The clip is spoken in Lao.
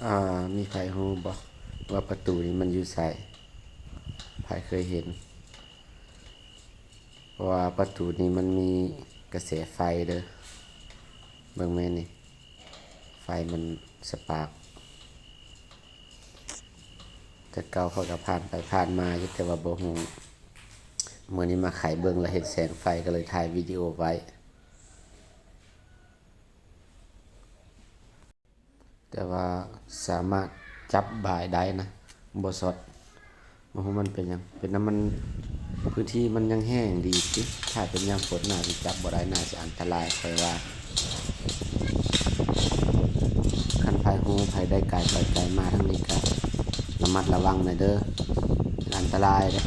ອ່າ ມີໃຜຮູ້ບໍ່ວ່າປະຕູນີ້ມັນຢູ່ໃສ? ໃຜເຄີຍເຫັນ? ເພາະວ່າປະຕູນີ້ມັນມີກະແສໄຟເດີ. ເບິ່ງແມ່ນີ້ ໄຟມັນສະປາກ. ແຕ່ເກົ່າຂ້ອຍກໍຜ່ານໄປຜ່ານມາຢູ່ ແຕ່ວ່າບໍ່ຮູ້. ມື້ນີ້ມາໄຂເບິ່ງ ແລ້ວເຫັນແສງໄຟ ກໍເລີຍຖ່າຍວິດີໂອໄວ້. ແຕ່ວ່າສາມາດຈັບບາຍໄດ້ນະ ບໍ່ຊັອດ. ບໍ່ຮູ້ມັນເປັນຫຍັງ ເປັນນຳມັນ ພື້ນທີ່ມັນຍັງແຫ້ງດີຕິ. ຖ້າເປັນຍາມຝົນໜ້າຊິຈັບບໍ່ໄດ້ ໜ້າຊິອັນຕະລາຍ ຂ້ອຍວ່າ. ຄັນໃຜຮູ້ ໃຜໄດ້ໄກໄປໄກມາທາງນີ້ກະລະມັດລະວັງແດ່ເດີ ອັນຕະລາຍເດ້.